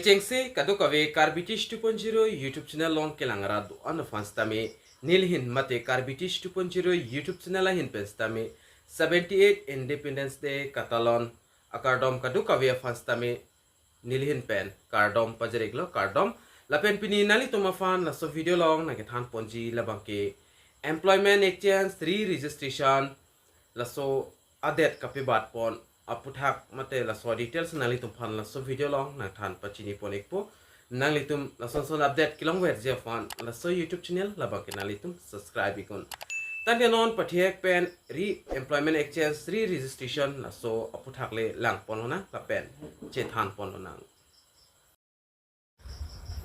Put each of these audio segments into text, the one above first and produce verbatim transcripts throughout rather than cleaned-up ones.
Chengsi kadokave Karbi Teach two point zero YouTube channel along kelang arat do-an aphan sitame nelihin mate Karbi Teach two point zero YouTube channel ahin pen sitame seventy-eight Independence Day katalon akardom kadokave aphan sitame nelihin pen kardom pajir-iklo, kardom. Lapen pini nanglitum aphan laso video along nangkethan ponji labangke employment exchange re-registration laso adet kapebat pon aputhak mate laso details nanglitum aphan laso video along nangthan pachini pon-ikpo. Nanglitum lason son update kelongverji aphan laso YouTube channel labangke nanglitum subscribe iknon. Tangte non pathek pen re-employment exchange re-registration laso aputhak le lang pon lonang lapen chethan pon lonang.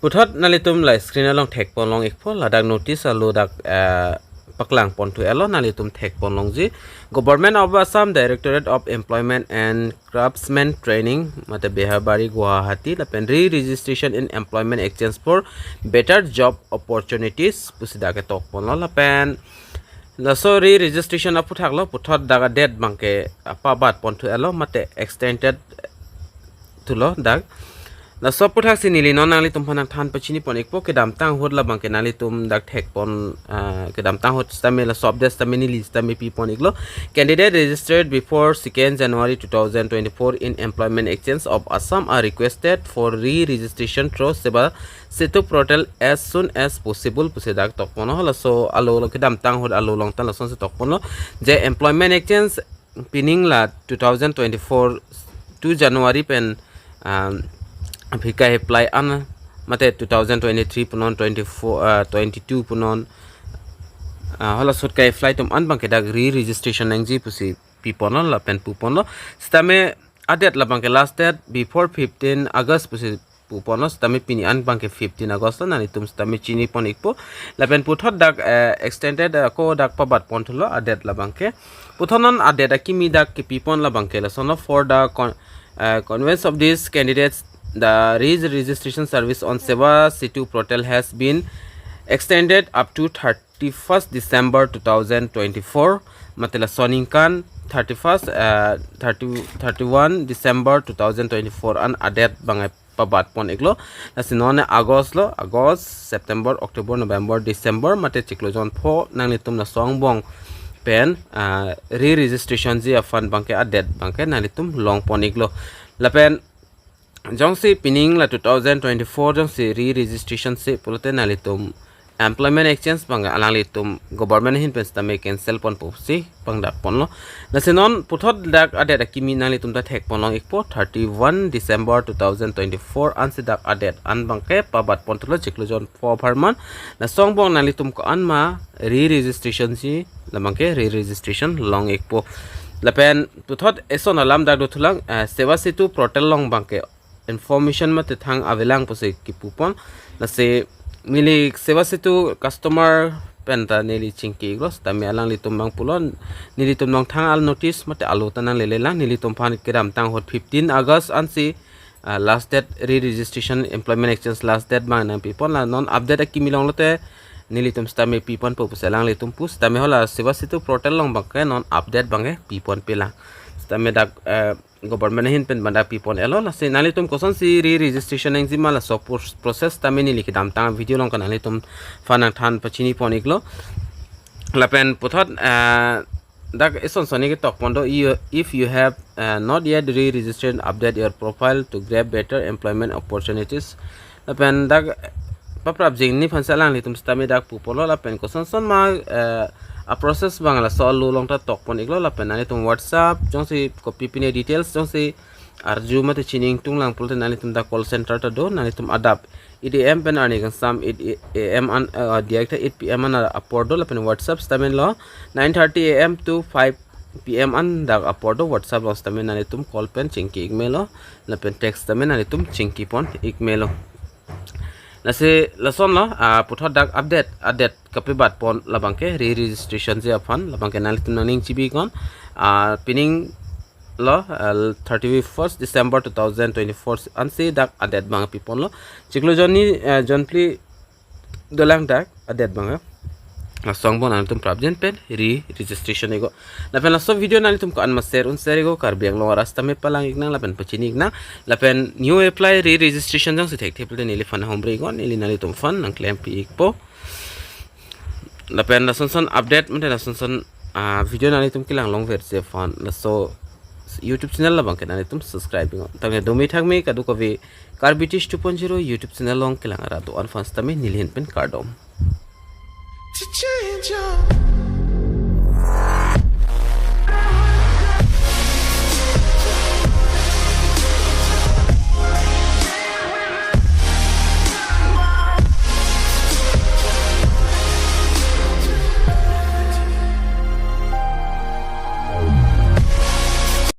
Puthot nanglitum la screen along thek pon long-ikpo, ladak notice alo dak, eh, paklang ponthu-etlo, nanglitum thek pon longji. Government of Assam, Directorate of Employment and Craftsmen Training, mate Behabari, Guwahati, lapen re-registration in employment exchange for better job opportunities pusi dak ketok ponlo lapen laso re-registration aputhak lo, puthot dak adet abangke apabat ponthu-etlo mate extended thulo dak. Laso aputhak si neli non nanglitum aphan nangthan pachini pon-ikpo, kedamtang ahut labangke nanglitum dak thek pon, ah, kedamtang ahut sitame laso update sitame neli sitame pi pon-iklo. Candidate registered before second January two thousand twenty-four in employment exchange of Assam are requested for re-registration through Seva Setu portal as soon as possible pusi dak tok ponlo. Laso alo lo kedamtang ahut alo along ta lasonsi tok ponlo je employment exchange pining la two thousand twenty-four two January pen, um, aphi ka-apply an mate two thousand twenty-three punon, twenty-four, uh, twenty-two punon, uh, hala ahut ka-apply atum an abangke dak re-registration nangji pusi pi ponlo lapen pu ponlo. Sitame adet labangke last date before fifteen August pusi pu ponlo, sitame pini an abangke fifteen August lo, nanglitum sitame chini pon-ikpo. Lapen puthot dak, eh, extended, eh, ako dak pabat ponthulo adet labangke. Puthot non adet akimi dak kepi pon labangke lasonlo, for the con-, eh, convenience of these candidates, the re-registration service on Seva Setu portal has been extended up to thirty-first December two thousand twenty-four, mate laso aningkan thirty-first, eh, thirty, thirty-one December two thousand twenty-four an adet abang pabat pon-iklo. Lasi non August lo, August, September, October, November, December, mate chiklo jon pho nanglitum laso angbong pen, ah, re-registration ji aphan abangke adet abangke nanglitum long pon-iklo. Lapen jongsi pining la two thousand twenty-four jongsi re-registration si pulote nanglitum employment exchange abang alanglitum government ahin pen sitame cancel ponpo pusi pangdak ponlo. Lasi non puthot dak adet akimi nanglitum ta thek pon long-ikpo, thirty-one December two thousand twenty-four ansi dak adet an abangke pabat ponthulo chiklo jon pho apharman. Laso angbong nanglitum ko-an ma re-registration ji labangke re-registration long-ikpo. Lapen puthot eson alam dak dothulang, eh, Seva Setu portal along abangke information mate thang avelang pusi kipu pon. Lasi neli Seva Setu customer pen ta neli chingki-iklo, sitame alanglitum abang pulo, nelitum nangthang al notice mate alo ta nanglelelang, nelitum aphan kedamtang ahut fifteen August ansi, ah, last date re-registration employment exchange last date abang nangpi pon, la non update akimi longlote nelitum sitame pi ponpo pusi alanglitum pu, sitame hala Seva Setu portal along abangke non update abangke pi ponpe lang. Sitame dak, eh, government ahin pen banda pi pon-etlo. Lasi nanglitum kosonsi re-registration nangji ma laso pros-, process sitame neli kedamtang video along ke nanglitum aphan nangthan pachini pon-iklo. Lapen puthot, eh, dak eson sonni ketok pon do, you, if you have, eh, not yet re-registered, update your profile to grab better employment opportunities. Lapen dak paprap jingni aphansi alanglitum sitame dak pu ponlo, lapen koson son ma, eh, a process abang laso alo along ta tok pon-iklo. Lapen nanglitum WhatsApp jongsi kopi pine details jongsi arju mate chini ingtung lang pulote nanglitum dak call center ta do, nanglitum adap eight A M pen arni kangsam eight A M an, eh, diak ta eight P M an apor do, lapen WhatsApp sitame lo nine thirty A M to five P M an dak apor do. WhatsApp along sitame nanglitum call pen chingki-ik melo, lapen text sitame nanglitum chingki pon-ik melo. Lasi lasonlo, ah, puthot dak update, update kapebat pon labangke re-registration ji aphan, labangke nanglitum nangning chibi iknon, ah, pining lo, ah, thirty-first December two thousand twenty-four ansi dak adet abang pi ponlo. Chiklo jonni, ah, jon phli dolang dak adet abang, eh. Laso angbong nanglitum prapjin pen re-registration iknon. Lapen laso video nanglitum ko-an ma share un share iknon, Karbi Anglong arat sitame palang iknang lapen pachini iknang. Lapen new apply re-registration jongsi thekthe pulote neliphan hombre iknon, neli nanglitum aphan nangklempi ikpo. Lapen lasonson update mate lasonson, ah, video nanglitum kelang longverji aphan laso YouTube channel labang ke nanglitum subscribe iknon. Tangte dome thakme kadokave Karbi Teach two point zero YouTube channel along kelang arat do-an aphan sitame neli ahin pen kardom. To change your